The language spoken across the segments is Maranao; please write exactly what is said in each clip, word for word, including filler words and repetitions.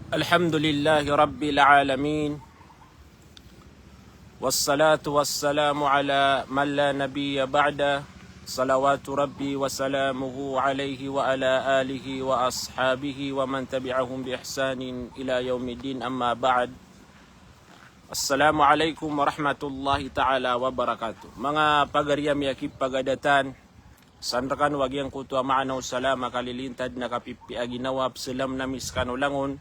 Alhamdulillahi Rabbil Alamin. Wassalatu wassalamu ala man la nabiyya ba'da. Salawatu Rabbi wa salamuhu alayhi wa ala alihi wa ashabihi wa man tabi'ahum bi ihsanin ila yawmiddin, amma ba'd. Assalamu alaikum warahmatullahi ta'ala wabarakatuh. Manga pagari a miyakipagadatan, san rekano a giyangkoto a maana o salam a kalilintad na kapipiya ginawa, psalam na miskano langon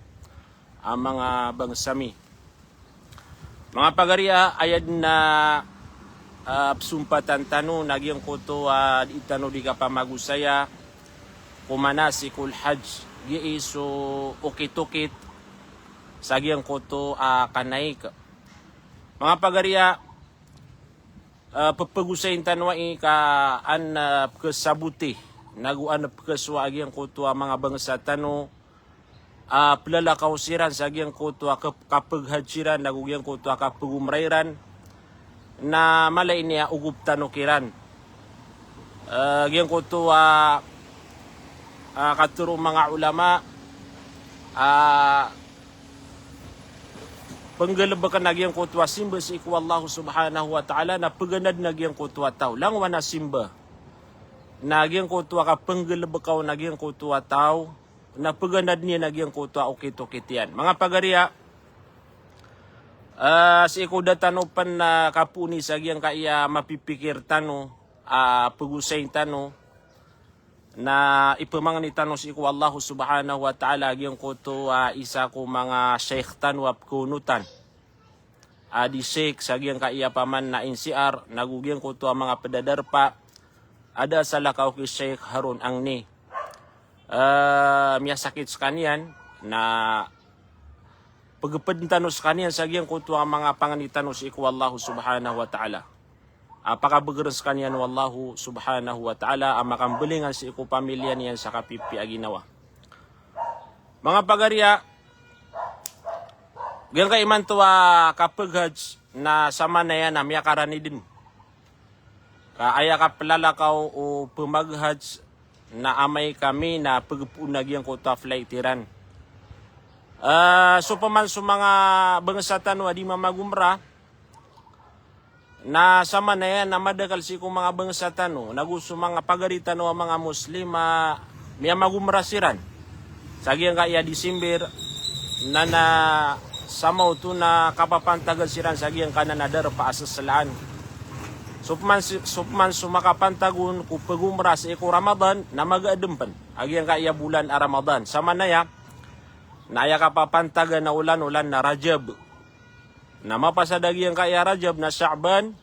a manga bangsa mi. Manga pagari a, aya den a, ah, psompatan tano na giyangkoto a di tano di kapamagosaya ko manasikul hajj, giyai so okit-okit sa giyangkoto a kanaik. Manga pagari a, ah, pepegosayin tano ai ka an, ah, pekesaboti nago an pekesowa a giyangkoto a manga bangsa tano a pelalakaw siran sa giyangkoto a kep-, kapeghajj iran nago giyangkoto a kapegomra iran, na mala ini a ogop tano kiran. Ah, giyangkoto a, ah, katero o manga ulama, ah, penggelebeken a giyangkoto a simba sii ko Allah Subhanahu wa Ta'ala na peganad na giyangkoto a taw. Langowan a simba na giyangkoto a kapenggelebeka on a giyangkoto a taw, na peganad niyan a giyangkoto a okit-okit iyan. Manga pagari a, ah, sii ko da tano pen na kapoon i sa giyangkaya mapipikir tano, ah, pegosayin tano, na ipemangni tano sii ko Allah Subhanahu wa Ta'ala a giyangkoto a isa ko manga sheikh tano a pekeonotan a di sheikh sa giyangkaya paman na N C R, nago giyangkoto a manga pedadarpa a da a salakaw ki Sheikh Harun Angni. Ah, miyasakit sekaniyan na pegepeden tano sekaniyan sa giyangkoto a manga pangni tano sii ko Allah Subhanahu wa Ta'ala. A pakabegeren sekaniyan o Allah Subhanahu wa Ta'ala a makambelingan sii ko pamiliya niyan sa kapipiya ginawa. Manga pagari a, giyangkai imanto a kapeghajj na samanaya na miyakaraniden. Ka aya kaplalakaw o pemaghajj na amay kami na pegepoon a giyangkoto a flight iran. Ah, so peman so manga bangsa tano a di mamagomra, na samanaya na madakel sii ko manga bangsa tano, nago so manga pagari tano a manga Muslim a miyamagomra siran sa giyangkaya December, na, na samaoto na kapapantagan siran sa giyangkanan a darpa a seselaan. So peman si-, so peman so makapantag on ko pegomra sii ko Ramadan, na magaadem pen a giyangkaya bolan a Ramadan. Samanaya na aya kapapantagan a olan-olan na Rajab. Na mapasad a giyangkaya Rajab na Sha'ban,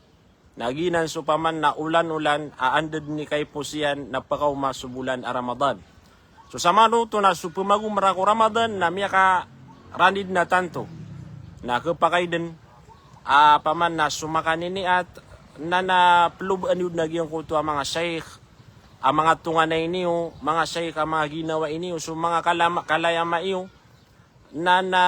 na giyanan so paman na olan-olan a anda den i kaipos iyan na pekaoma so bolan a Ramadan. So samanoto na so pemagomra ko Ramadan na miyakaranid na tanto. Na kepakay den a paman na so makaniniat na, na pelobaan iyo den a giyangkoto a manga shaykh a manga tonganay niyo, manga shaykh a manga ginawai niyo, so manga kalama-, kalayama iyo, na, na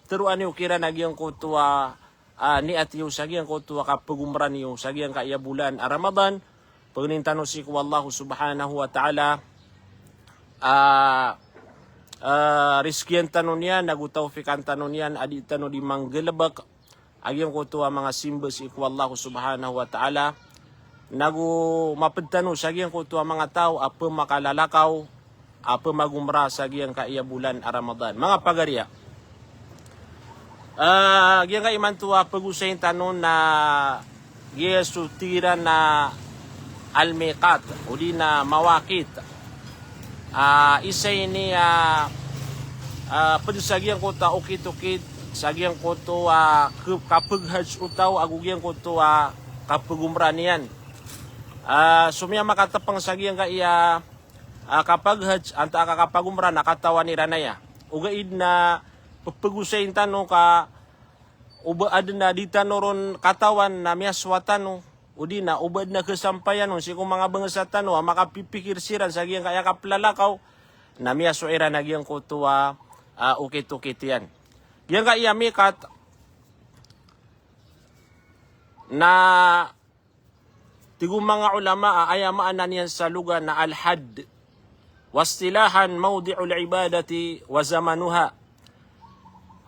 teroan iyo kiran a giyangkoto a, ah, niat iyo sa giyangkoto a kapegomra niyo sa giyangkaya bolan a Ramadan. Pangnin tano sii ko Allah Subhanahu wa Ta'ala, ah, ah, rizkian tano niyan, nago tawfikan tano niyan, a di tano di manggalebek a giyangkoto a manga simba sii ko Allah Subhanahu wa Ta'ala, nago maped tano sa giyangkoto a manga taw a pemakalalakaw a pemagomra sa giyangkaya bolan a Ramadan. Manga pagari a, ah, giyangkai imanto a pegosayin tano na giya so tig iran a al-miqat, odi na mawaqit. Ah, isa ini a, ah, ped sa giyangkoto a okit-okit sa giyangkoto a ke-, kapeghajj o taw ago giyangkoto a kapegomra niyan. Ah, so miyamakatepeng sa giyangkaya, ah, kapeghajj antaa ka kapegomra na katawan iran aya. Ogaid na pepegosayin tano ka o ba aden a di tano ron katawan na miyasowa tano, odi na o ba aden a kesampayan on sii ko manga bangsa tano a makapipikir siran sa giyangkaya kaplalakaw, na miyasowa iran a giyangkoto a, ah, okit-okit iyan. Giyangkaya miqat na tig o manga ulama a aya maana niyan sa loga na al-hadd. Wastilahan, mawdi'ul ibadati wa zamanuha.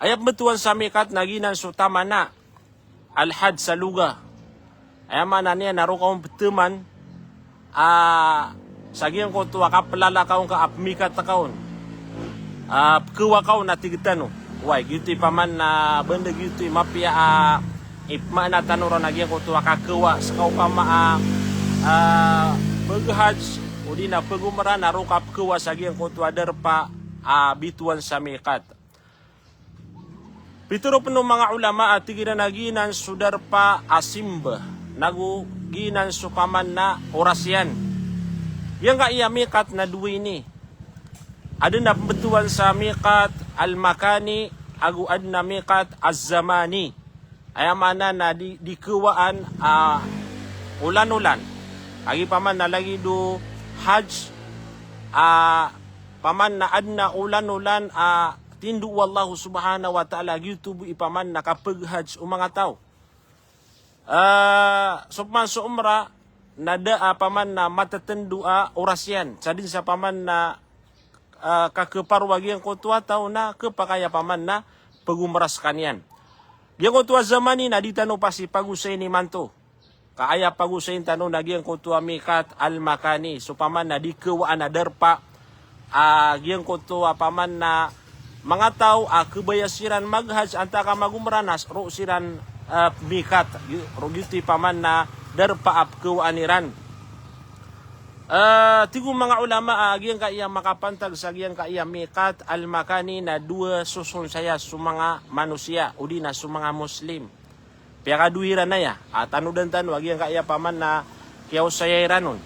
Aya pmbtowan sa miqat na giyanan so tamana, al-had sa lugha. Aya maana niyan na roo ka on pthaman, a, sa giyangkoto a kaplala ka on ka a pmiqat ka on. A, pkhawa ka on a tig tano. Oway, giyoto i paman na banda giyoto i mapiya a ipmaana tano ron a giyangkoto a kakhawa. Ska opama a, a, pghajj, odi na phgomrah na roo ka pkhawa sa giyangkoto a darpa a bitowan sa miqat. Pitharo pn o manga ulama a tig iran a giyanan so darpa a simba, nago giyanan so paman na oras iyan. Giyangkaya miqat na dowa ini. Adn a pmbtowan sa miqat al-makani, ago adn a miqat az-zamani. Aya maana na di, di khawaan a olan-olan. Agi paman na lagid o hajj, a, paman na adn a olan-olan a tindo o Allah subhanahu wa ta'ala, giyoto bo i paman na kapghajj o manga taw. A, so paman so umrah, na da a paman na matatndo a oras iyan. Sa dn sa paman na, a, kakhaparo a giyangkoto a taw na khapakay a paman na phgomrah skaniyan. Giyangkoto a zamani na di tano pasi pagosayn imanto. Ka aya pagosayn tano na giyangkoto a miqat al-makani. So paman na di khawaan a darpa a giyangkoto a paman na manga taw a khabaya siran maghajj antaa ka magomrah na roo siran, a, miqat. Gi-, roo giyoto i paman na darpa a pkhawaan iran. A, tig o manga ulama a giyangkaya makapantag sa giyangkaya miqat al-makani na dowa soson saya so manga manosiya, odi na so manga Muslim. Piyakadowa iran aya, a, tanodan tano a giyangkaya paman na kiyaosaya iran on.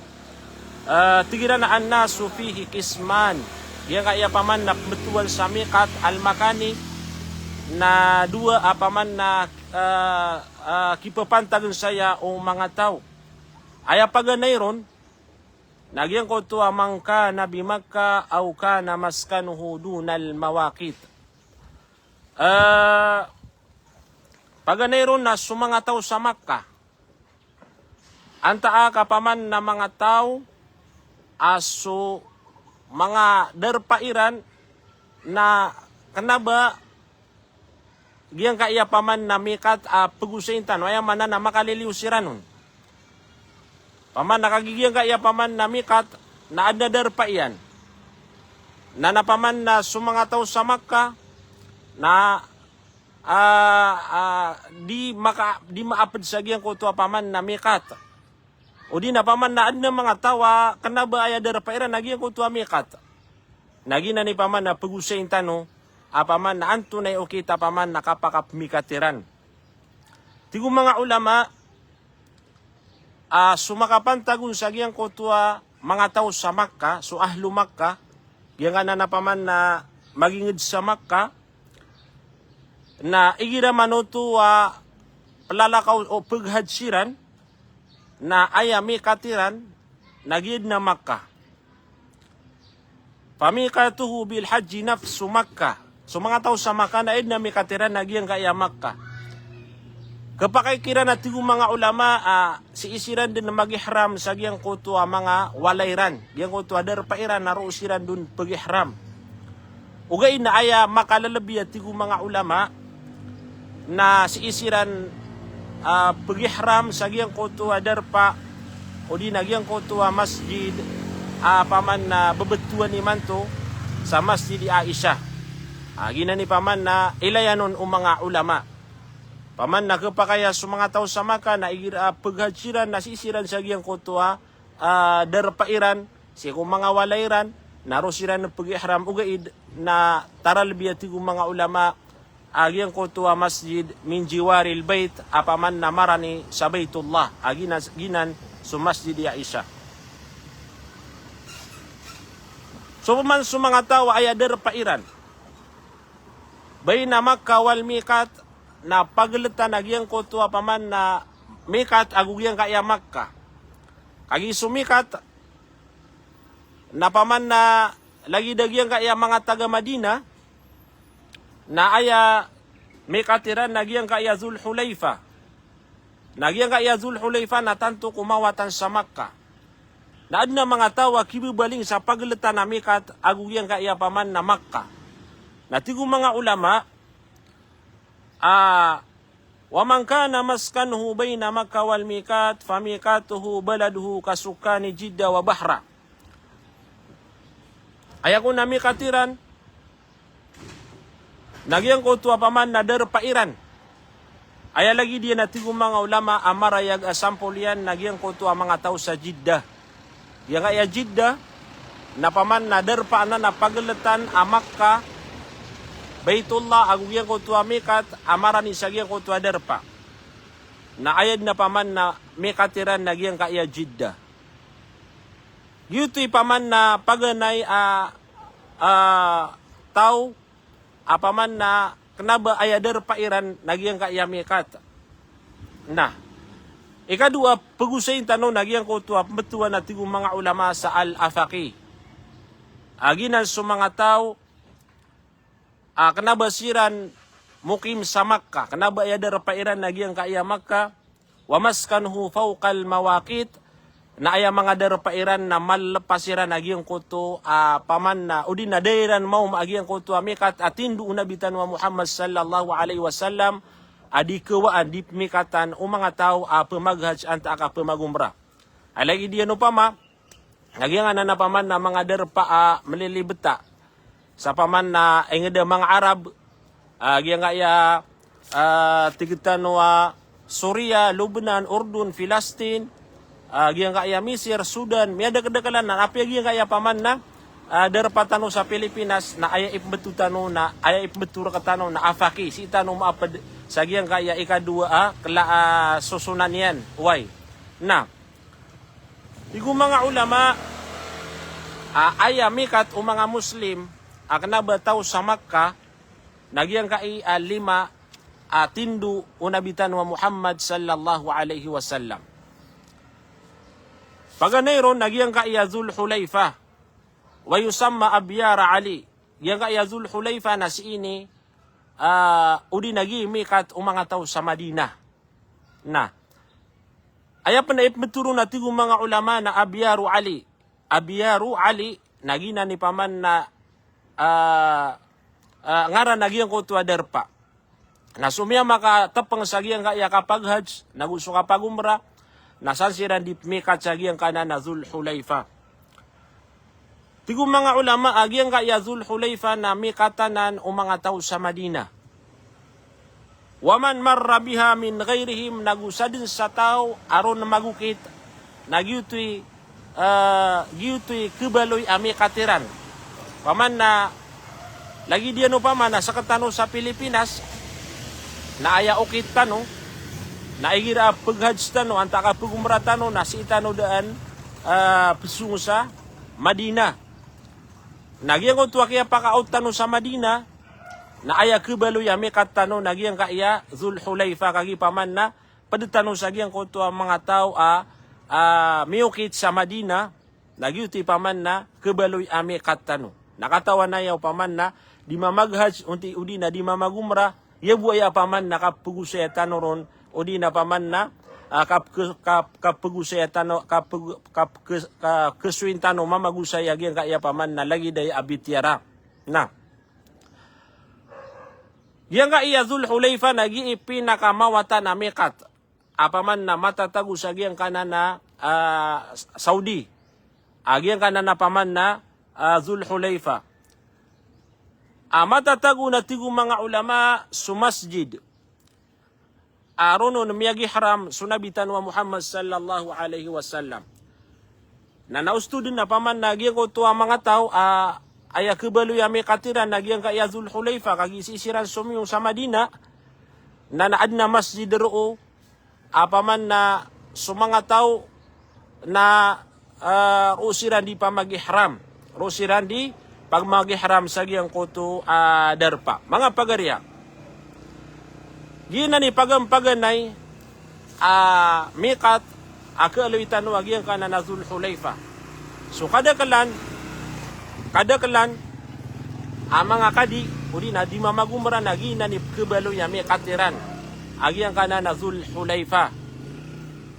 A, tig iran a an-nasu fihi qisman. Giyangkaya paman na pmbtowan sa miqat al-makani na dowa a paman na, a, a, kipapantagn saya o manga taw. Aya paganay ron, na giyangkoto a man kana bi Makkah aw kana maskanuhu dunal mawaqit. A, paganay ron na so manga taw sa Makkah. Antaa ka paman na manga taw a so manga darpa iran na kna ba giyangkaya paman na miqat a pagosayn tano, aya maana na makaliliyo siran on. Paman na kagiya giyangkaya paman na miqat na adn a darpa iyan. Na, na paman na so manga taw sa Makkah na, a, a, di maka, di maapd sa giyangkoto a paman na miqat. Odi na paman na adn a manga taw a kna ba aya darpa iran na giyangkoto a miqat. Na giyanan i paman na pagosayn tano a paman na antonaa i okit a paman na kapakapmiqat iran. Tig o manga ulama a so makapantag on sa giyangkoto a manga taw sa Makkah, so ahlu Makkah, giyangkanan a paman na magingd sa Makkah, na igira man oto a plalakaw o paghajj iran, na aya miqat iran na giya dn a Makkah. Famiqatuhu bil hajji nafsu Makkah. So manga taw sa Makkah na aya dn a miqat iran na giyangkaya Makkah. Khapakay kiran a tig o manga ulama a sii siran dn mag-ihram sa giyangkoto a manga walay ran, giyangkoto a darpa iran na roo siran dn pag-ihram. Ogaid na aya makalalbi a tig o manga ulama na sii siran, a, pag-ihram sa giyangkoto a darpa odi na giyangkoto a masjid a paman na babtowan imanto sa Masjid i Aisha. A, giyanan i paman na ilayan on o manga ulama. Paman na khapakay a so manga taw sa Makkah na igira paghajj iran na sii siran sa giyangkoto a, a, darpa iran, sii ko manga walay ran, na roo siran pag-ihram. Ogaid na taralbi a tig o manga ulama a giyangkoto a masjid min jiwaril bait a paman na marani sa Baitullah a giyanan, giyanan so Masjid i Aisha. So paman so manga taw a aya darpa iran baina Makkah wal miqat, na pagltan a giyangkoto a paman na miqat ago giyangkaya Makkah. Kagiya so miqat na paman na lagid a giyangkaya manga taga Madinah, na aya miqat iran na giyangkaya Dhul Hulaifa. Na giyangkaya Dhul Hulaifa na tanto ko mawatan sa Makkah. Na adn a manga taw a kibabaling sa pagltan a miqat ago giyangkaya paman na Makkah. Na tig o manga ulama A, wa man kana maskanuhu baina Makkah wal miqat, fa miqatuhu baladuhu ka sukkani Jiddah wa Bahra. Aya kon a miqat iran na giyangkoto a paman na darpa iran. Aya lagid iyan a tig o manga ulama a marayag a sampol iyan na giyangkoto a manga taw sa Jiddah. Giyangkaya Jiddah na paman na darpa anan a pagltan a Makkah, Baitullah, ago giyangkoto a miqat a marani sa giyangkoto a darpa. Na aya dn a paman na miqat iran na giyangkaya Jiddah. Giyoto i paman na paganay a, a, taw a paman na kna ba aya darpa iran na giyangkaya miqat. Na ikadowa a pagosayin tano na giyangkoto a pmbtowan a tig o manga ulama sa al-afaqi. A giyanan so manga taw a kna ba siran mukim sa Makkah, kna ba aya darpa iran na giyangkaya Makkah, wa maskanuhu fawqal mawaqit, na aya manga darpa iran na mallepas iran a giyangkoto a paman na, odi na da iran maoma a giyangkoto a miqat a tindo o Nabi tano a Muhammad sallallahu alaihi wasallam a di kawaan, di pmikatan o manga taw a pmaghajj antaa ka pmagumrah. A lagid iyan opama na giyangkanan a paman na manga darpa a mlilibta sa paman na ingd a manga Arab, a giyangkaya, a, tig tano a Suria, Lubnan, Urdun, Filastin, a giyangkaya Misir, Sudan, miyadakdakl anan, apiya giyangkaya paman na, a, darpa tano sa Pilipinas, na aya ipmbto tano, na aya ipmbto rktano na afaqi, sii tano maapd sa giyangkaya ikadowa a kla a sosonan iyan, oway. Na tig o manga ulama a aya miqat o manga Muslim a kna ba taw sa Makkah na giyangkai a lima a tindo o Nabi tano a Muhammad sallallahu alaihi wasallam. Paganay ron na giyangkai a Dhul Hulaifah, wa yusamma Abyar Ali. Giyangkai a Dhul Hulaifah na sii ini, a, odi na gii miqat o manga taw sa Madinah. Na aya pn a ipmbto ron a tig o manga ulama na Abyaru Ali. Abyaru Ali na giyanan i paman na, a, a, ngaran a giyangkoto a darpa. Na so miyamakatpng sa giyangkaya kapaghajj, nago so kapagumrah, na san siran di pmikat sa giyangkanan a Dhul Hulaifah. Tig o manga ulama a giyangkaya Dhul Hulaifah na mikat anan o manga taw sa Madinah. Wa man marra biha min ghairihim, nago sadn sa taw a ron magokit, na giyoto i, a, giyoto i khabaloy a mikat iran. Paman na lagid iyan opama na sktano sa Pilipinas, na aya okit tano, na igira a pghajj tano, antaa ka pgumrah tano, na sii tano daan, a, psong sa Madinah. Na giyangkoto a kiyapakaot tano sa Madinah, na aya khabaloy a mikat tano, na giyangkaya Dhul Hulaifah, kagiya paman na pd tano sa giyangkoto a manga taw a, a, miyokit sa Madinah, na giyoto i paman na khabaloy a mikat tano. Na katawan aya opama na di mamaghajj, onti odi na di mamagumrah, iya bo aya paman na kapgosaya tano ron, odi na paman na, a, kap-, kap-, kapgosaya tano, kap-, kap-, ka-, kasoyin tano mamagosaya giyangkaya paman na lagid aya a bitiyara. Na giyangkaya Dhul Hulaifah na gii pinakamawatan a mikat a paman na matatago sa giyangkanan a, a, Saudi. A giyangkanan a paman na, a, Dhul Hulaifah. A matatago na tig o manga ulama so masjid a ron on miyag-ihram so Nabi tano a Muhammad sallallahu alaihi wasallam. Na naosto dn a paman na giyangkoto a manga taw a aya khabaloy a mikat iran na giyangkaya Dhul Hulaifah, kagiya sii siran somiyong sa Madinah, na na adn a masjid roo a paman na so manga taw na, a, roo siran di pamag-ihram. Roo siran di pamag-ihram sa giyangkoto a darpa. Manga pagariya, giyanan i paganay a mikat a khaaloy tano a giyangkanan a Dhul Hulaifah. So kadaklan, kadaklan a manga kadi odi na di mamagumrah na giyanan i khabaloy a mikat iran a giyangkanan a Dhul Hulaifah.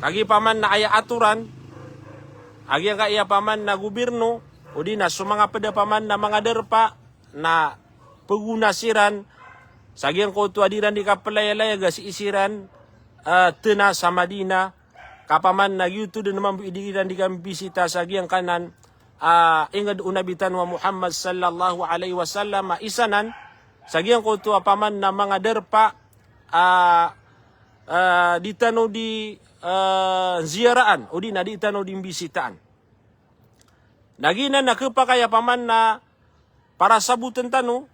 Kagiya paman na aya atoran a giyangkaya paman na gobirno odi na so manga pd a paman na manga darpa na pgona siran sa giyangkoto a di iran di kapelayalayag a sii siran, ah, tena sa Madina, ka paman na giyoto den mambo i di iran di kambisita sa giyangkanan, ah, inged o Nabi tano a Muhammad sallallahu alaihi wasallam, a isa nan sa giyangkoto a paman na manga darpa, ah, ah, di tano di, ah, ziyaraan, odi na di tano di mbisitaan. Na giyanan na kepakay a paman na para saboten tano,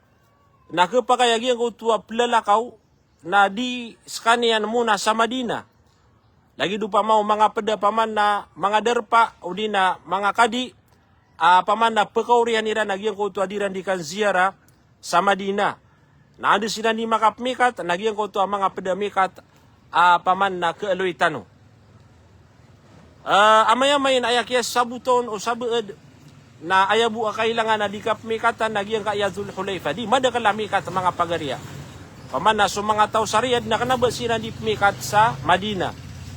na kepakay a giyangkoto a pelalakaw, na di sekaniyan mona sa Madina. Lagid opama o manga ped a paman na manga darpa, odi na manga kadi, a paman na pekaoriyan iran a giyangkoto a di iran di kanziyara sa Madina. Na anda siran di makapemikat, na giyangkoto a manga ped a mikat, a paman na kealoy tano. Ah, amay-amay na aya kiyasaboton o sabaad, na aya bo a kailangan a di kapemikatan na giyangkaya Dhul Hulaifa. Di madakel a mikat, manga pagariya. Paman na so manga taw sa Riyadh na kena ba siran di pemikat sa Madina.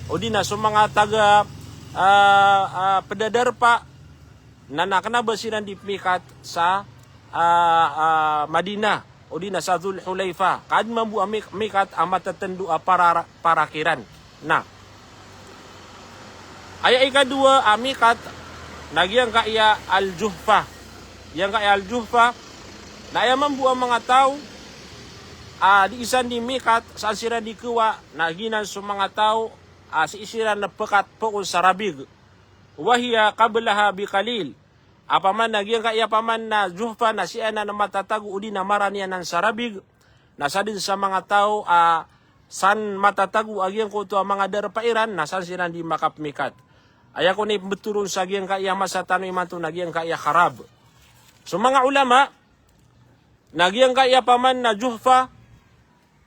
Odi na so manga taga, ah, ah, ped a darpa, na, na kena ba siran di pemikat sa, ah, ah, Madina, odi na sa Dhul Hulaifa. Ka aden mambo a mik-, mikat a matatendo a para-, parakiran. Na aya ikadowa a mikat na giyangkaya Al-Juhfa. Giyangkaya Al-Juhfa, na aya mambo a manga taw a di isan di mikat, san siran di kewa, na giyanan so manga taw a sii siran pekat poon sa Rabigh. Wa hiya qablaha bi qalil. A paman na giyangkaya paman na Juhfa na sii anan matatago odi na marani anan sa Rabigh. Na saden sa manga taw a san matatago a giyangkoto a manga darpa iran, na san siran di makapemikat. Aya kon i mbetoron sa giyangkaya masa tano imanto na giyangkaya Kharab. So manga ulama, na giyangkaya paman na Juhfa,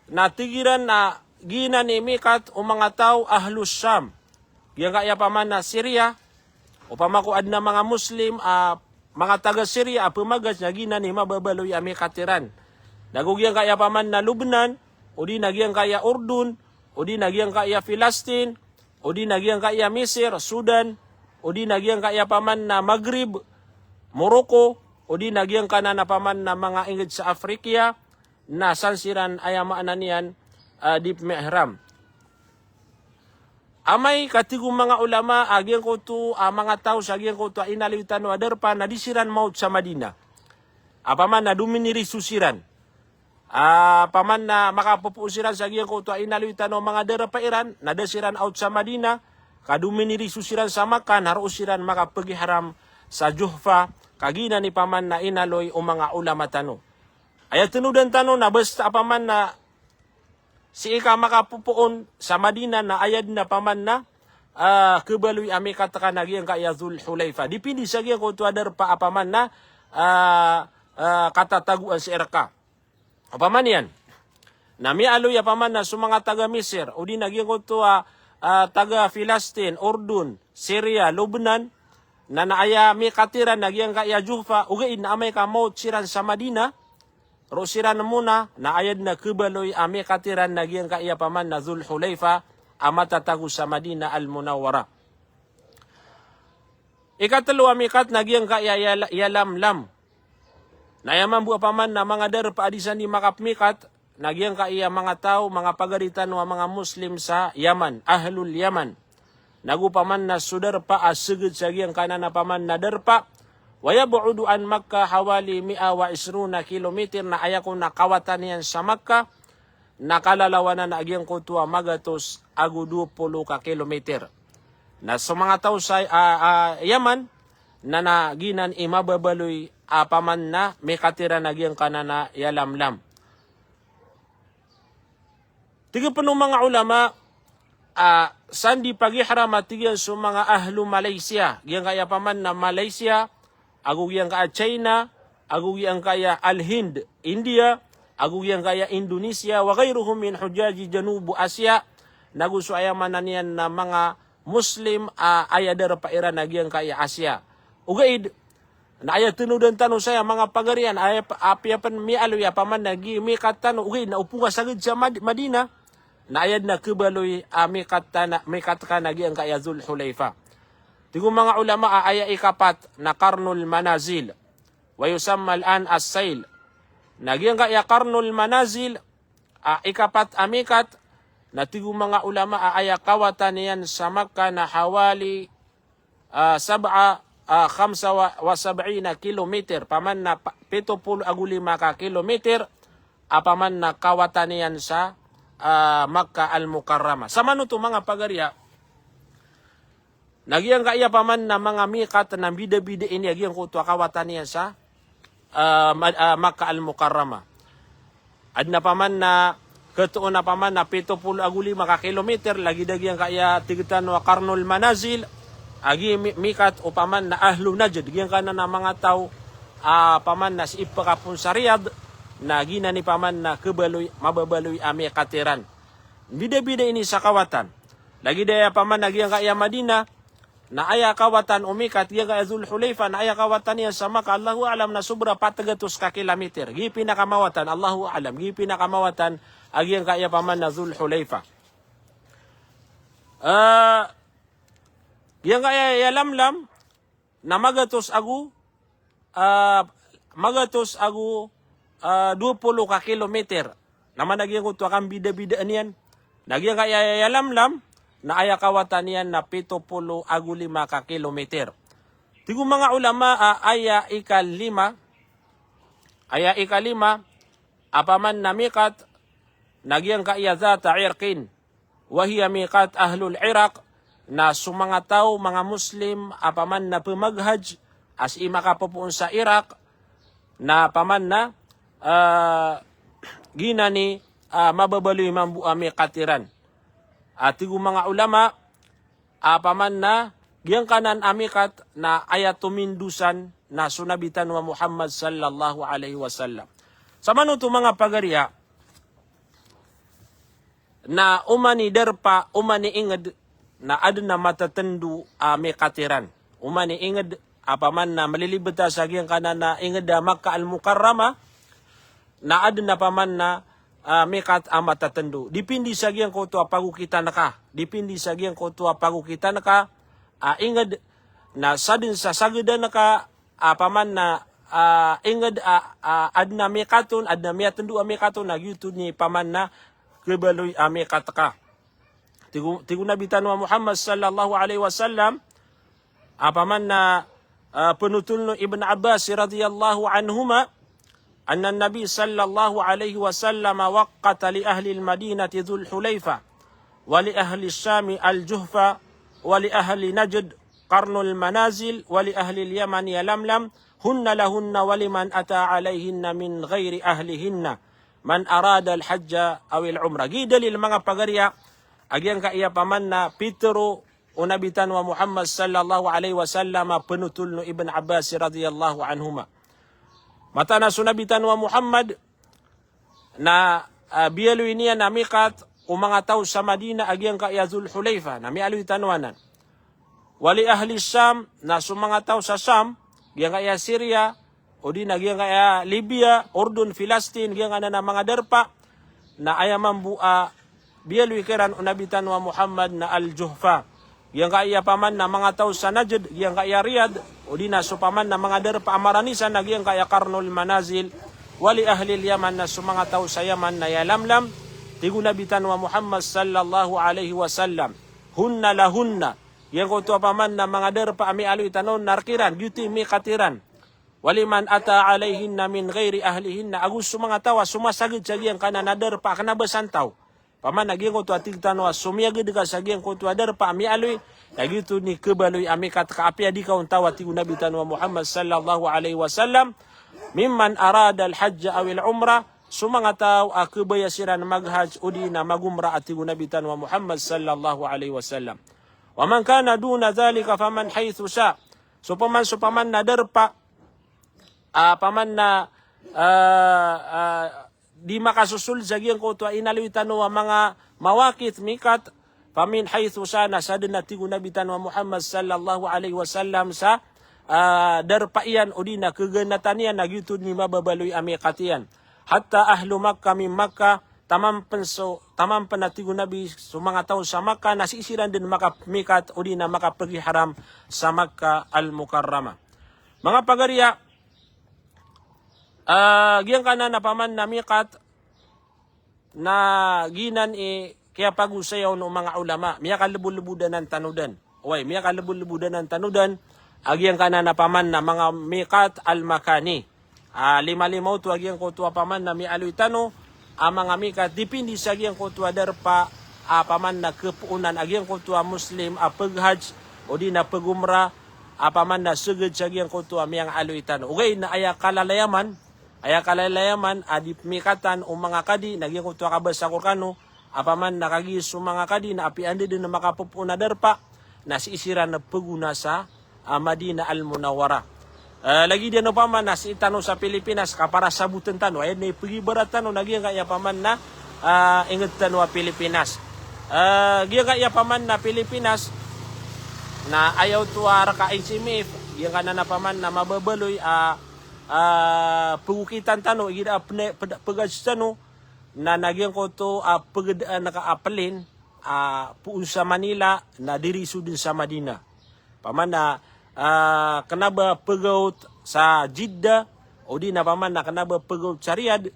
na tig iran na giyanan i mikat o manga taw Ahlus Sham. Giyangkaya paman na Syria, opama ko aden a manga Muslim, ah, manga taga Syria a pemagas, na giyanan i mababaloy a mikat iran. Nago giyangkaya paman na Lubnan, odi na giyangkaya Urdun, odi na giyangkaya Filastin, odi na giyangkaya Misir, Sudan, odi na giyangkaya paman na Maghrib, Morocco, odi na giyangkanan a paman na manga inged sa Afrika, na san siran, aya maana niyan, ah, di pemiihram. Amay ka tig o manga ulama a giyangkoto a manga taw sa giyangkoto a inaloy tano a darpa na di siran maot sa Madina. A paman na dominiriso siran. A paman na makapopoon siran sa giyangkoto a inaloy tano a manga darpa iran, na da siran aot sa Madina, ka dominiriso siran sa Makkah, na roo siran makapagihram sa Juhfa, ka giyanan i paman na inaloy o manga ulama tano. Aya tenodan tano na basta a paman na sii ka makapopoon sa Madina na aya den a paman na, ah, kebaloy a mikat ka na giyangkaya Dhul Hulaifa. Di pidi sa giyangkoto a darpa a paman na, ah, ah, katatagoan sii reka. Opama niyan na miyaaloy a paman na so manga taga Misir, odi na giyangkoto a, ah, taga Filastin, Urdun, Syria, Lubnan, na, na aya mikat iran na giyangkaya Juhfa, ogaid na amay ka maot siran sa Madina, roo siran mona, na aya den a kebaloy a mikat iran na giyangkaya paman na Dhul Hulaifa, a matatago sa Madina Al-Munawwara. Ikatelo a mikat na giyangkaya Yala-, Yalamlam. Na aya mambo a paman na manga darpa a di san di makapemikat, na giyangkaya manga taw, manga pagari tano a manga Muslim sa Yaman, Ahlul Yaman. Nago paman na so darpa a seged sa giyangkanan a paman na darpa, wa yab'udu an Makkah hawali mi'a wa ishruna kilometer, na aya kon a kawatan iyan sa Makkah, na kalalawan anan a giyangkoto a magatos ago dowa polo ka kilometer. Na so manga taw sa, ah, ah, Yaman, na, na giyanan i mababaloy a paman na mikat iran a giyangkanan a Yalamlam. Tig pen o manga ulama, ah, san di pagihram a tig iyan so manga ahlu Malaysia, giyangkaya paman na Malaysia, ago giyangkaya China, ago giyangkaya Al-Hind, India, ago giyangkaya Indonesia, wa ghayruhum min hujjaji Janub Asia, nago so aya maana niyan na manga Muslim a aya darpa iran a giyangkaya Asia. Ogaid na aya tenodan tano saya manga pagarian, aya p-, apiya pen miyaaloy a paman na gii mikat tano, ogaid na opama saged sa Mad-, Madina, na aya den a kebaloy a mikat tana, mikat ka na giyangkaya Dhul Hulaifa. Tig o manga ulama a aya ikapat na Qarnul Manazil. Wa yusamma al-an as-Sail. Na giyangkaya Qarnul Manazil, a ikapat a mikat, na tig o manga ulama a aya kawatan iyan sa Makkah na hawali, ah, sab'a, ah, khamsa wa, wa sab'ina kilometer, paman na pa, pito polo ago lima ka kilometer, a paman na kawatan iyan sa, ah, Makkah Al-Mukarramah. Sa manoto manga pagariya, na giyangkaya paman na manga mikat na mbidabida ini a giyangkoto a kawatan iyan sa, ah, Ma-, ah, Makkah Al-Mukarramah. Adn a paman na ketoon a paman na pito polo ago lima ka kilometer, lagid a giyangkaya tig tano a Qarnul Manazil, a giya mi-, mikat o paman na Ahlu Najd, giyangkanan a manga taw a paman na sii pekapon sa Riyadh, na giyanan i paman na kebaloy, mababaloy a mikat iran. Mbidabida ini sa kawatan. Lagid aya paman na giyangkaya Madinah, na aya kawatan o mikat, giyangkaya Dhul Hulayfah, na aya kawatan iyan sa Makkah, Allahu a'lam, na sobra pat gatos ka kilometer. Giya pinakamawatan, Allahu a'lam, giya pinakamawatan a giyangkaya paman na Dhul Hulayfah. Ah, giyangkaya Yalamlam, na magatos ago, ah, magatos ago, ah, dowa polo ka kilometer. Na man a giyangkoto a kambidabidaan iyan. Na giyangkaya Yalamlam, na aya kawatan iyan na pito polo ago lima ka kilometer. Tig o manga ulama a aya ikalima, aya ikalima, a paman na mikat, na giyangkaya Dhata Irqin. Wa hiya miqat ahlul Iraq, na so manga taw, manga Muslim, a paman na pemaghaj, a sii makapopoon sa Iraq, na paman na, ah, giyanan i, ah, mababaloy mambo a mikat iran. A tig o manga ulama, a paman na giyangkanan a mikat na aya tomindosan na so Nabi tano a Muhammad sallallahu alaihi wasallam. Sa manoto manga pagariya, na oman i darpa, oman i inged, na aden a matatendo a mikat iran. Oman i inged, a paman na malilibet a sa giyangkanan a inged a Makkah Al-Mukarramah, na aden a paman na, ah, mikat a matatendo. Dipindi sa giyangkoto a pagokitan ka. Dipindi sa giyangkoto a pagokitan ka, ah, inged, na saden sa sagedan ka, a paman na, ah, inged a, ah, aden a mikat on, aden a miyatendo a mikat on, na giyoto i paman na kebaloy a mikat ka. Tig o, tig o Nabi tano a Muhammad sallallahu alaihi wasallam, a paman na, ah, penotol o Ibn Abbas radhiyallahu anhuma, anna Nabi sallallahu alaihi wasallam waqqata li ahli al-Madinati Dhul Hulayfah, wa li ahli Shami Al-Juhfa, wa li ahli Najd Qarnul Manazil, wa li ahli al-Yaman Yalamlam, hunna lahunna wa liman ata alaihinna min ghairi ahlihinna, man arada al-hajja aw al-umrah. Giya dalil manga pagariya, a giyangkaya paman na pitero o Nabi tano a Muhammad sallallahu alaihi wasallam a penotol o Ibn Abbas radhiyallahu anhuma. Mataan a so Nabi tano a Muhammad na, ah, biyaloy niyan a mikat o manga taw sa Madinah a giyangkaya Dhul Hulayfah, na miyaaloy tano anan. Wa li ahli Sham, na so manga taw sa Sham, giyangkaya Syria, odi na giyangkaya Libya, Urdun, Filastin, giyangkanan a manga darpa, na aya mambo a biyaloy kiran o Nabi tano a Muhammad na Al-Juhfa. Giyangkaya paman na manga taw sa Najd, giyangkaya Riyadh, odi na so paman na manga darpa a maranisan na giyangkaya Qarnul Manazil, wa li ahli al-Yaman, na so manga taw sa Yaman na Yalamlam, tig o Nabi tano a Muhammad sallallahu alaihi wasallam, hunna lahunna, giyangkoto a paman na manga darpa a miyaaloy tano on na rk iran, giyoto i mikat iran. Wa liman ata alaihinna min ghairi ahlihinna, ago so manga taw a somasaged sa giyangkanan a darpa a kena ba santaw. Paman a giyangkoto a tig tano a somiyaged ka sa giyangkoto a darpa a miyaaloy, na giyoto i kebaloy a mikat ka apiya di ka on taw a tig o Nabi tano a Muhammad sallallahu alaihi wasallam, mimman arada al-hajja aw al-umrah, so manga taw a kebaya siran maghaj odi na magumrah a tig o Nabi tano a Muhammad sallallahu alaihi wasallam. Wa man kana duna dhalika faman haythu sha. So paman, so paman na darpa, ah, paman na, ah, ah, di makasosold sa giyangkoto a inaloy tano a manga mawaqit mikat, famin haythu sha, na sa den a tig o Nabi tano a Muhammad sallallahu alaihi wasallam sa, ah, darpa iyan odi na keganatan iyan na giyoto i mababaloy a mikat iyan. Hatta ahlu Makkah min Makkah, taman pen so, taman pen a tig o Nabi so manga taw sa Makkah na sii siran den makamikat odi na makapagihram sa Makkah Al-Mukarramah. Manga pagariya, ah, giyangkanan a paman na mikat, Na giyanan i kiyapagosaya on o manga ulama, miyakalebodlebodan tano den. Oway, miyakalebodlebodan tano den a giyangkanan a paman na manga miqat al-makani. A, lima-lima oto a giyangkoto a paman na miyaaloy tano a manga miqat, depende sa giyangkoto a darpa a paman na kepoonan a giyangkoto a Muslim a peghajj odi na pegumrah a paman na seged sa giyangkoto a miyangaaloy tano. Ogaid na aya kalalayaman, aya kalalayaman a di pemikatan o manga kadi na giyangkoto a kabasa ko rekano a paman na kagiya so manga kadi na apiya anda den a makapepoon a darpa na sii siran pegona sa, a, Madinah Al-Munawwarah. E, lagid iyan o paman na sii tano sa Pilipinas, ka para saboten tano, aya den a ipegibarat tano na giyangkaya paman na, a, inged tano a Pilipinas. E, giyangkaya paman na Pilipinas na aya oto a reka H M F, giyangkanan a paman na mababaloy a, a, pegokitan tano, igira pene-, ped-, peghajj tano, na, na giyangkoto a pegedaan ka a plane a poon sa Manila na diriso den sa Madinah. Paman na, a, kena ba pegaot sa Jeddah, odi na paman na kena ba pegaot sa Riyadh,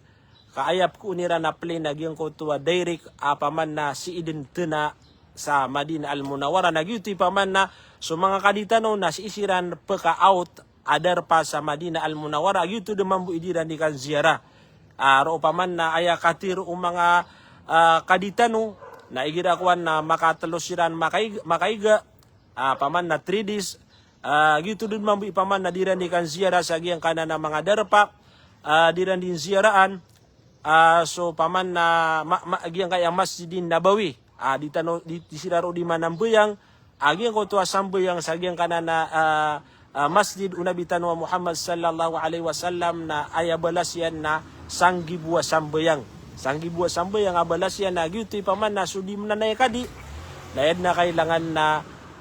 ka aya pekoon iran a plane na giyangkoto a direct a paman na sii den tena sa Madinah Al-Munawwarah. Na giyoto i paman na so manga kadi tano na sii siran pekaaot a darpa sa Madinah Al-Munawwarah, a giyoto den mambo i diran di kanziyarah. A, roo paman na aya katharo o manga, a, kadi tano na igira kowan na makatelo siran makaiga, makaiga, a, paman na three days, a, giyoto den mambo i paman na diran di kanziyarah sa giyangkanan a manga darpa a diran di nziyarahan. A, so paman na ma-, ma-, giyangkaya Masjidin Nabawi. A, di tano, di, di siran roo di manambayang. A, giyangkoto a sambayang sa giyangkanan a, a, a, masjid o Nabi tano a Muhammad sallallahu alaihi wasallam na aya balas iyan na sanggibo a sambayang. Sanggibo a sambayang a balas iyan na giyoto i paman na so di menanay kadi. Na aya den a kailangan na,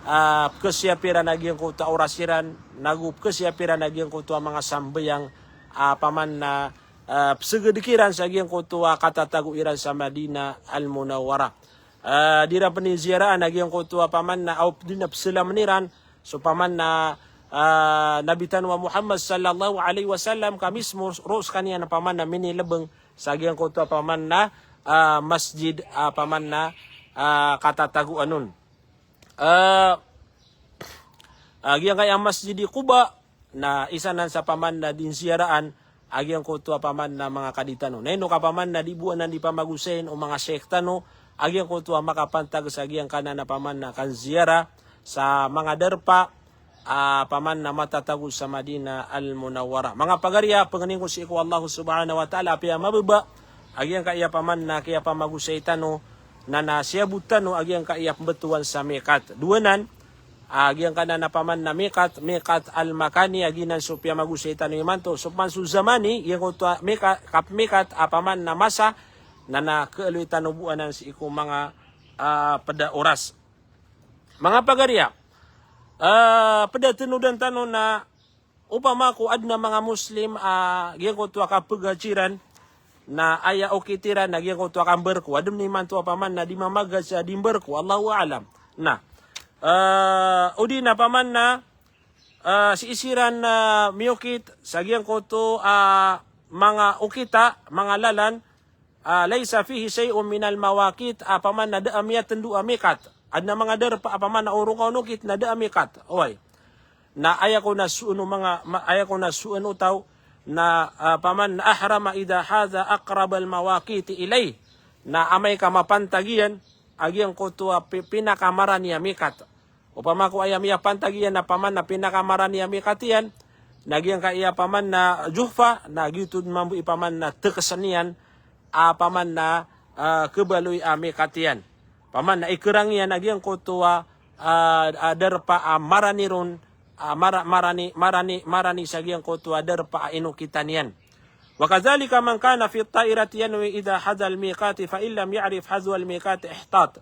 a, pekesiyap iran a giyangkoto a oras iran, nago pekesiyap iran a giyangkoto a manga sambayang, a, paman na, a, peseged kiran sa giyangkoto a katatago iran sa Madinah Al-Munawwarah. A, diran pen inziyarahan a giyangkoto a paman na, aw, di na peselamen iran so paman na, a, Nabi tano a Muhammad sallallahu alaihi wasallam, ka mismo roo sekaniyan a paman na minilebeng sa giyangkoto a paman na, a, masjid a paman na, a, katatagoan on. A, a, giyangkaya Masjid i Quba, na isa nan sa paman na di nziyarahan a giyangkoto a paman na manga kadi tano. Na ino ka paman na di bo anan di pamagosayin o manga sheikh tano a giyangkoto a makapantag sa giyangkanan a paman na kanziyarah sa manga darpa a paman na matatago sa Madinah Al-Munawwarah. Manga pagariya, pengnin ko sii ko Allah subhanahu wa ta'ala, apiya mababa a giyangkaya paman na kiyapamagosay tano, na na siyabot tano a giyangkaya pembetowan sa miqat. Dowa nan, a giyangkanan a paman na miqat, miqat al-makani, a giyanan so piyamagosay tano imanto. So paman so zamani, giyangkoto a miqat, kapemiqat a paman na masa, na na kealoy tano bo anan sii ko manga, a, peda oras. Manga pagariya, a, peda tenodan tano na opama ko aden a manga Muslim a giyangkoto a kapeghajj iran, na aya okit iran na giyangkoto a kambarko. Aden imanto a paman na di mamaghajj a di mbarko, Allahu a'lam. Na, e, odi na paman na, e, sii siran, e, miyokit sa giyangkoto a manga okita, manga lalan, a, laysa fihi shay'un minal mawaqit, a paman na da a miyatendo a miqat. Aden a manga darpa a paman na orongan o okit na da a miqat. Oway. Na aya kon a soon o manga, ma-, aya kon a soon o taw na, a, paman na ahrama idha hadha aqrabal mawaqiti ilayh. Na amay ka mapantag iyan a giyangkoto a pi-, pinakamarani a miqat. Opama ko aya miyapantag iyan a paman na pinakamarani a miqat iyan, na giyangkaya paman na Juhfa, na giyoto den mambo i paman na tekesen iyan a paman na, a, kebaloy a miqat iyan. Paman na ikerang iyan a giyangkoto a, a, a, darpa a marani ron, a, mara-, marani, marani, marani sa giyangkoto a darpa a inokitan iyan. Wa kadhalika man kana fi ta'irati yanwi idha hadha al-miqati fa in lam ya'rif hadha al-miqati ihtat.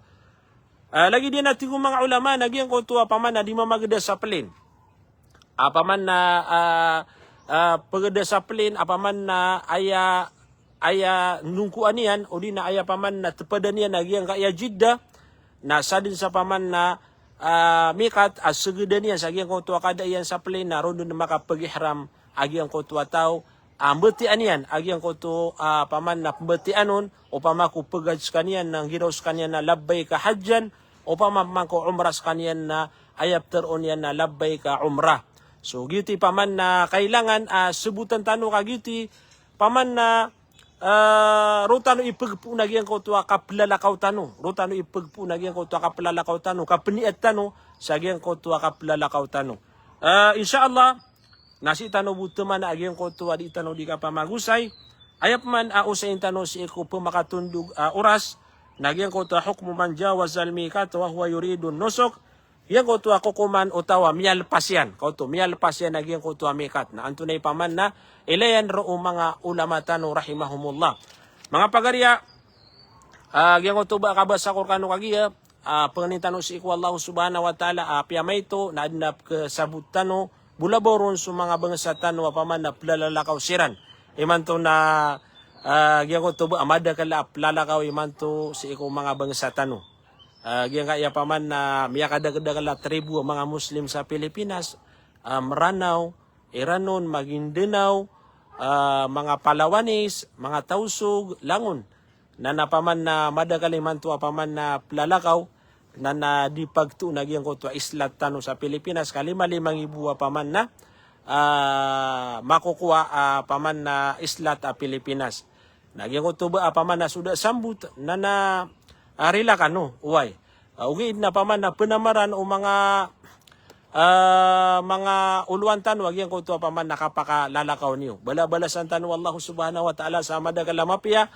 A, lagid iyan a tig o manga ulama na giyangkoto a paman na di mamageda sa plane. A paman na, a, a, pegeda sa plane, a paman na aya, aya nongkoan iyan, odi na aya paman na tepadan iyan a giyangkaya Jeddah, na sa den sa paman na, a, miqat, a, segedan iyan sa giyangkoto a kada iyan sa plane, na roo den makapegihram a giyangkoto a taw, a mbatiya niyan a giyangkoto a paman na pmbatiya on, opama ko pegaj sekaniyan na nggiraw sekaniyan na labbaika hajjan, opama man ko umrah sekaniyan na aya ptharoon iyan na labbaika umrah. So giyoto i paman na kailangan a sebotan tano ka giyoto i paman na, eh, roo tano ipegpo na giyangkoto a kaplalakaw tano, roo tano ipegpo na giyangkoto a kaplalakaw tano, kapeniyat tano sa giyangkoto a kaplalakaw tano. Eh, insha Allah, na sii tano bo temana a giyangkoto a di tano di kapamagosay. Aya pman a osayin tano sii ko pemakatondog a oras, na giyangkoto a hukmu man jawazal miqat wa huwa yuridun nusuk. Giyangkoto a kokoman o taw a miyalpas iyan. Kaoto, miyalpas iyan a giyangkoto a miqat. Na antonaa i paman na ilay iyan roo o manga ulama tano rahimahumullah. Manga pagariya, ah, giyangkoto ba kabasa ko rekano kagiya, ah, pangnin tano sii ko Allah subhanahu wa ta'ala, ah, apiya maito, na aden a pekesabot tano, bolabaw ron so manga bangsa tano a paman na plalakaw siran. Imanto na, ah, giyangkoto ba a madakel a plalakaw imanto sii ko manga bangsa tano. Ah, giyangkaya paman na miyakadakedakel a tribo a manga Muslim sa Pilipinas, ah, Meranaw, Iranon, Maguindanao, ah, manga Palawanis, manga Tausug, langon. Na na paman na madakel imanto a paman na plalakaw, na na di pagto na giyangkoto a islat tano sa Pilipinas, ka lima-lima ngibo a paman na, ah, makokowa a paman na islat a Pilipinas. Na giyangkoto ba a paman na so da sambot, na na, ah, rila kano, oway. Ah, ogaid na paman na penamaran o manga, ah, manga olowan tano a giyangkoto a paman na kapakalalakaw niyo. Balabalasan tano o Allah subhanahu wa ta'ala sa madakel a mapiya.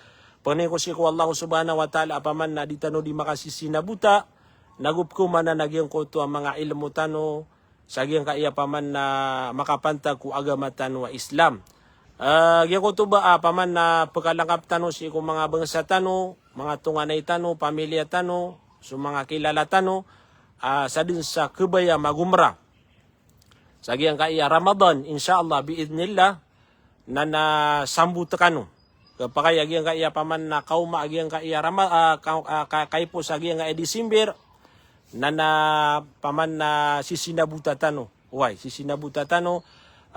Pangnin ko sii ko Allah subhanahu wa ta'ala a paman na di tano di makasisinabota, nago pekomanan a giyangkoto a manga ilmo tano, sa giyangkaya paman na makapantag ko agama tano a Islam. Ah, giyangkoto ba a paman na pekalangkap tano sii ko manga bangsa tano, manga tonganay tano, pamilya tano, so manga kilala tano, ah, sa den sa kebaya magomra. Sa giyangkaya Ramadan, insha Allah, bi'idhnillah, na na sambot kano. Kepakay a giyangkaya paman na kaoma a giyangkaya Rama-, ah, ka-, ah, ka-, kaipos a giyangkaya December, na na paman na sisinabota tano. Oway, sisinabota tano,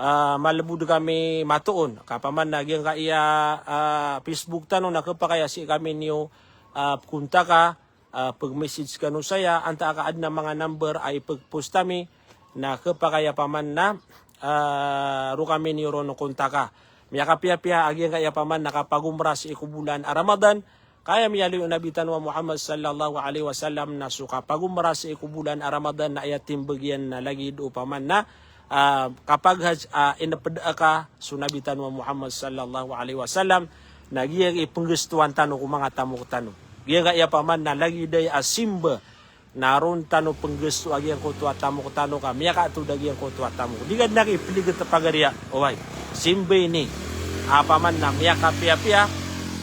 ah, malebod kami matoon. Ka paman na giyangkaya, ah, Facebook tano na kepakay a sii kami niyo, ah, pekontaka, ah, peg-message kano saya, antaa ka aden a manga number a ipeg-post ami, na kepakay a paman na, ah, roo kami niyo ron kontaka. Miyakapiyapiya a giyangkaya paman na kapagomra sii ko bolan a Ramadan, ka aya miyaaloy o Nabi tano a Muhammad sallallahu alaihi wasallam na so kapagomra sii ko bolan a Ramadan na aya timbeg iyan na lagid o paman na, ah, kapaghaj a ineped aka so Nabi tano a Muhammad sallallahu alaihi wasallam, na giyangkai penggestoan tano ko manga tamok tano. Giyangkaya paman na lagid aya a simba na ron tano penggesto a giyangkoto a tamok tano ka miyakaatod a giyangkoto a tamok. Di ka den a kipeliget a pagariya, oway. Simba ini a paman na miyakapiyapiya,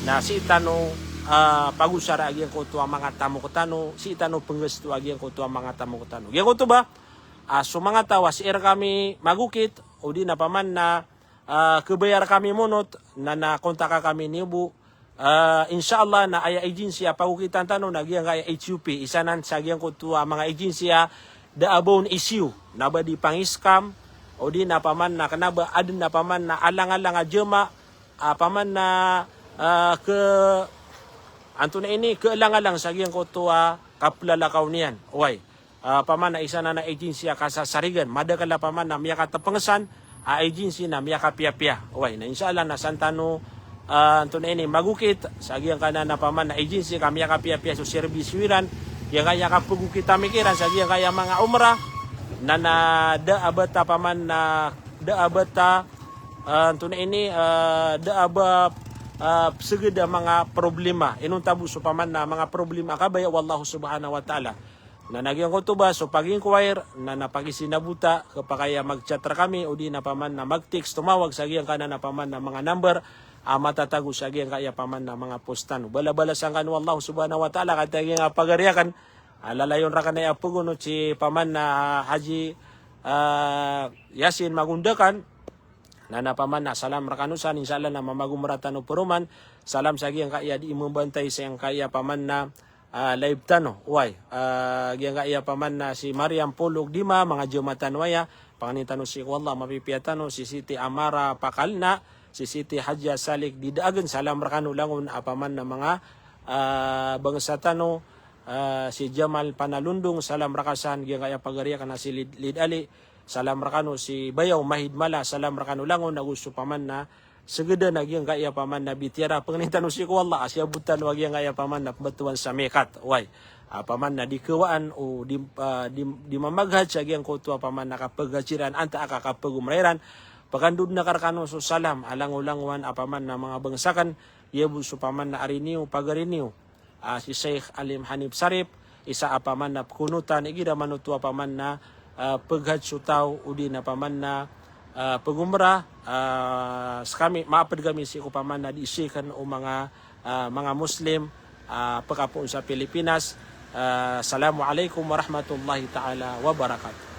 na sii tano, ah, pagosara a giyangkoto a manga tamok tano, sii tano penggesto a giyangkoto a manga tamok tano. Giyangkoto ba, ah, so manga taw a sii rekami magokit, odi na paman na, ah, kebaya rekami monot, na na kontaka kami niyo bo. Ah, insha Allah na aya agency a pagokitan tano na giyangkaya H U P, isa nan sa giyangkoto a manga agency a da a ba on issue, na ba di pang-scam, odi na paman na kena ba aden a paman na alang-alang a jema, a paman na, ah, ke, antonaa ini, kealang-alang sa giyangkoto a kaplalakaw niyan. Oway. Ah, paman na isa nan a agency a kasasarigan, madakel a paman na miyakatepengesan a agency na miyakapiyapiya. Oway, na insha Allah na san tano, ah, antonaa ini, magokit sa giyangkanan a paman na agency ka miyakapiyapiya so serbisyo iran, giyangkaya kapegokit ami kiran sa giyangkaya manga omra, na na da a ba ta paman na, da a ba ta, ah, antonaa ini, ah, da a ba, ah, seged a manga problema. Inonta bo so paman na manga problema a kabaya o Allah subhanahu wa ta'ala. Na na giyangkoto ba so pag-inquire, na na pakisinabota, kepakay a mag-chat rekami, odi na paman na mag-text, tomawag sa giyangkanan a paman na manga number a matatago sa giyangkaya paman na manga post tano. Balabalasan kano o Allah subhanahu wa ta'ala, katii a giyangkaya pagari aken, ah, lalayon raken aya pegono si paman na Haji, ah, Yasin Magundakan, na na paman na salam rekano san, insha Allah na mamagomra tano peroman. Salam sa giyangkaya di membantay sa giyangkaya paman na, ah, live tano. Oway, ah, giyangkaya paman na si Mariam Polog Dima, manga jema tano aya, pangnin tano sii ko Allah, mapipiya tano, si Siti Amara Pakalna, si Siti Hadja Salik Didaagen, salam rekano langon a paman na manga, ah, bangsa tano, ah, si Jamal Panalundong, salam reka san, giyangkaya pagari aken a si Lid, Lid Ali, salam rekano, si Bayaw Mahid Mala, salam rekano langon, ago so paman na segeden a giyangkaya paman na bitiyara, pengnin tano sii ko Allah a siyabotan o a giyangkaya paman na pembetowan sa miqat. Way. A paman na di kewaan o di, ah, di, di mamaghaj sa giyangkoto a paman na kapeghajiran, antaa ka kapegomrairan. Pekandod na ka rekano so salam a langolangowan a paman na manga bangsa aken, iya bo so paman na ari niyo, pagari niyo, ah, si Sheikh Alim Hanif Sarip, isa a paman na pekonotan igira manoto a paman na, ah, peghaj so taw odi na paman na, ah, pegomra, ah, sekami, maaped kami sii ko paman na di siken o manga, ah, manga Muslim, ah, pekapoon sa Pilipinas. Ah, Assalamualaikum warahmatullahi taala wabarakatuh.